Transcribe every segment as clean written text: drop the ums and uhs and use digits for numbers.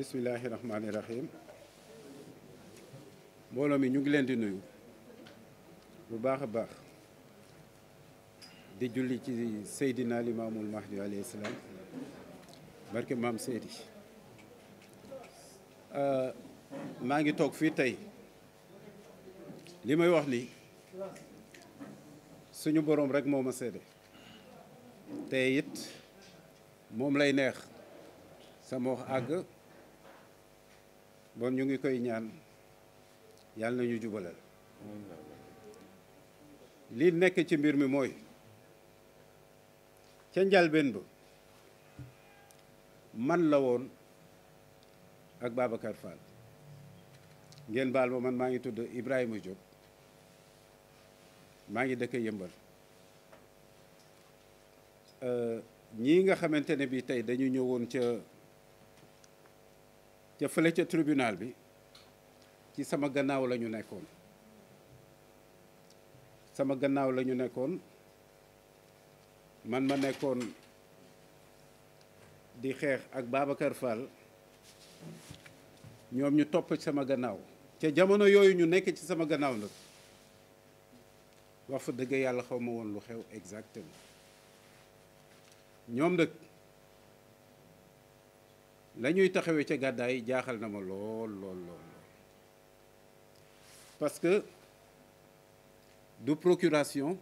bismillahi rahmaani rahim mbooloo mi ñu ngi leen di nuyu bu baax a baax di julli ci Seydina Limaamul Mahdi alayhi salaam barke maam Seydi maa ngi toog fii tey li may wax ni suñu boroom rek moo ma seede te it moom lay neex sama wax àgg bon ñu ngi koy ñaan yàlla na ñu jubalal li nekk ci mbir mi mooy ca njalbeen ba man la woon ak Babacar Fall ngeen baal ma man maa ngi tudd Ibrahima Diop maa ngi dëkk Yëmbal ñii nga xamante ne bi tey dañu ñëwoon ca fële ca tribunal bi ci sama gannaaw la ñu nekkoon sama gannaaw la ñu nekkoon man ma nekkoon di xeex ak Babacar Fall ñoom ñu topp ci sama gannaaw ca jamono yooyu ñu nekk ci sama gannaaw nag wax fa dëgg yàlla xaw ma woon lu xew exactement ñoom nag la ñuy taxawee ca gàddaay jaaxal na ma lool parce que du procuration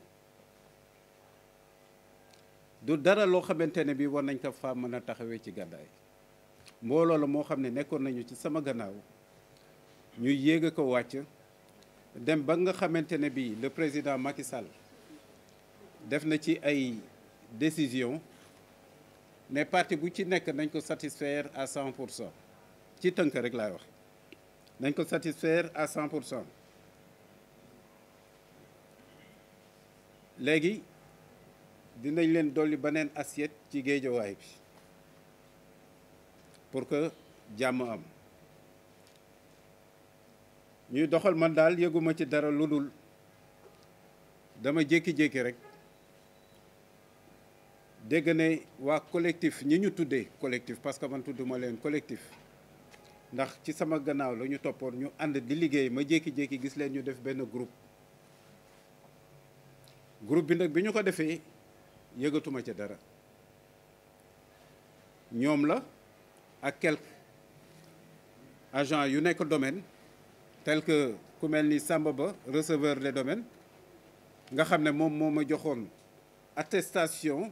du dara loo xamante ne bi war nañ ko fa mën a taxawee ci gàddaay mbooloo la moo xam ne nekkoon nañu ci sama gannaaw ñuy yéeg a ko wàcc dem ba nga xamante ne bi le président Macky Sall def na ci ay décision ne parti bu ci nekk nañ ko satisfaire à 100% ci tënk rek laay wax nañ ko satisfaire à 100%. léegi dinañ leen dolli beneen assiette ci géejawaay bi pour que jàmm am ñuy doxal man daal yëguma ci dara lu dul dama jékki-jékki rek dégg ne waa collectif ñi ñu tuddee collectif parce que man tudduma leen collectif ndax ci sama gannaaw la ñu toppoon ñu ànd di liggéey ma jékki-jékki gis leen ñu def benn groupe bi nag bi ñu ko defee yëgatuma ca dara ñoom la ak quelques agents yu nekk domaine tel que ku mel ni Samba Ba receveur des domaines nga xam ne moom moo ma joxoon attestation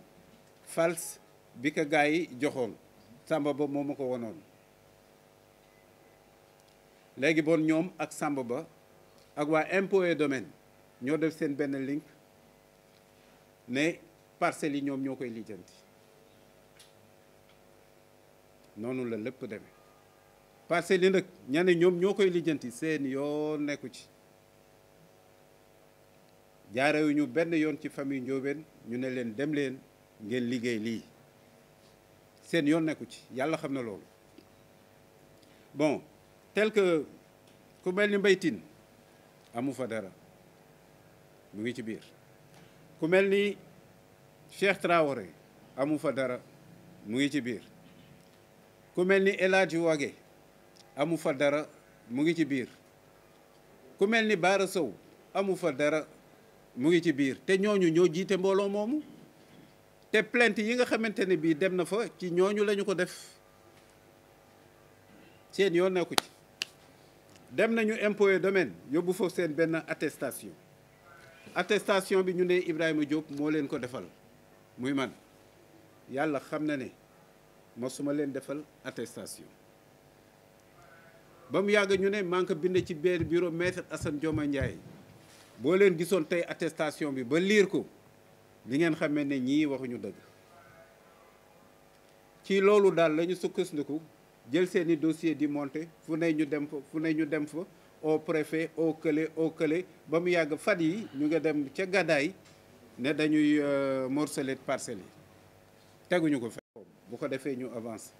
false bi ko gars yi joxoon Samba Ba moo ma ko wonoon léegi bon ñoom ak Samba Ba ak waa impôt et domaine ñoo def seen benn link ne parcelles yi ñoom ñoo koy lijjanti noonu la lépp demee parcelles yi nag ña ne ñoom ñoo koy lijjanti seen yoon nekku ci jaarewuñu benn yoon ci famille Ndiobène ñu ne leen dem leen ngeen liggéey lii seen yoon nekku ci yàlla xam na loolu bon tel que ku mel ni Mbaye Tine amu fa dara mu ngi ci biir ku mel ni Cheikh Traoré amu fa dara mu ngi ci biir ku mel ni El Hadji Wagué amu fa dara mu ngi ci biir ku mel ni Bara Sow amu fa dara mu ngi ci biir te ñooñu ñoo jiite mbooloo moomu te plainte yi nga xamante ne bii dem na fa ci ñooñu lañu ko def seen yoon nekku ci dem nañu impôt et domaine yóbbu fa seen benn attestation bi ñu ne Ibrahima Diop moo leen ko defal muy man yàlla xam na ne mosuma leen defal attestation ba mu yàgg ñu ne maa ngi ko bind ci biir bureau maître Assane Dioma Ndiaye boo leen gisoon tey attestation bi ba liir ko li ngeen xamee ne ñii waxuñu dëgg ci loolu daal la ñu sukkandiku jël seeni dossier di monter fu ne ñu dem fa au préfet au kële ba mu yàgg fan yi ñu nga dem ca gàddaay ne dañuy morceler parcelles yi teguñu ko fe bu ko defee ñu avance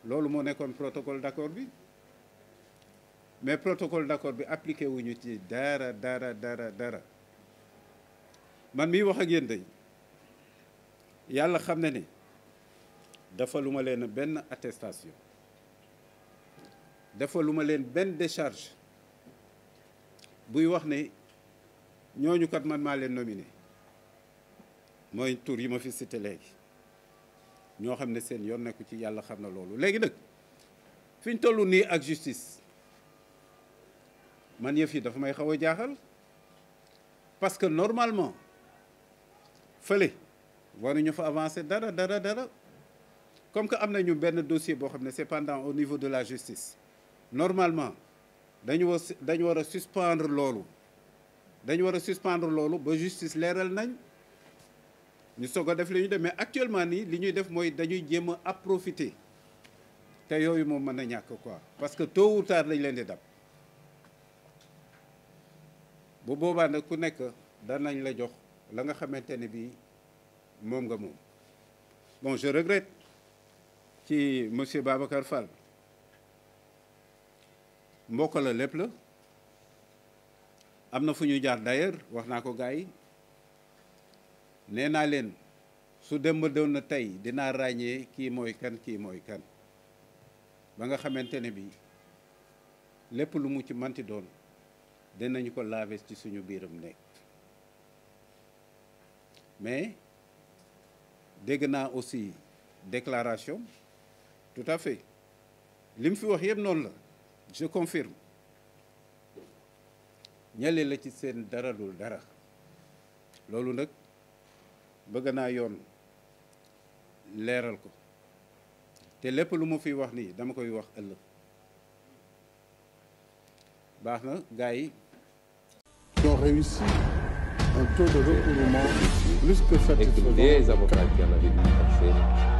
loolu moo nekkoon protocole d'accord bi mais protocole d'accord bi appliqué wuñu ci dara man miy wax ak yéen day yàlla xam na ne dafa lu ma leen benn attestation defaluma leen benn décharge buy wax ne ñooñu kat man maa leen nominé mooy tur yi ma fi cité léegi ñoo xam ne seen yoon nekku ci yàlla xam na loolu. léegi nag fi ñu toll nii ak justice man yëf yi dafa may xaw a jaaxal parce que normalement fële waruñu fa avancer dara comme que am nañu benn dossier boo xam ne c'est pendant au niveau de la justice normalement dañu war a suspendre loolu ba justice leeral nañ ñu soog a def li ñu def mais actuellement nii li ñuy def mooy dañuy jéem a profiter te yooyu moom mën na ñàkk quoi parce que tôt ou tard lañ leen di dab bu boobaa nag ku nekk danañ la jox la nga xamante ne bii moom nga moom. Bon, je regrette ci monsieur Babacar Fall mbokk la lépp la am na fu ñu jaar d'ailleurs wax naa ko gars yi nee naa leen su dem ba doon na tey dinaa ràññee kii mooy kan ba nga xamante ne bi lépp lu mu ci manti doon dinañu ko laver ci suñu biiram nekk mais dégg naa aussi déclaration tout à fait li mu fi wax yëpp noonu la je confirme ñale la ci seen dara dul dara loolu nag bëgg naa yoon leeral ko te lépp lu ma fi wax nii dama koy wax ëllëg baax na gars yi. Ils ont réussi un taux de recouvrement plus que satisfaisant. Et que les avocats qui en avaient dû verser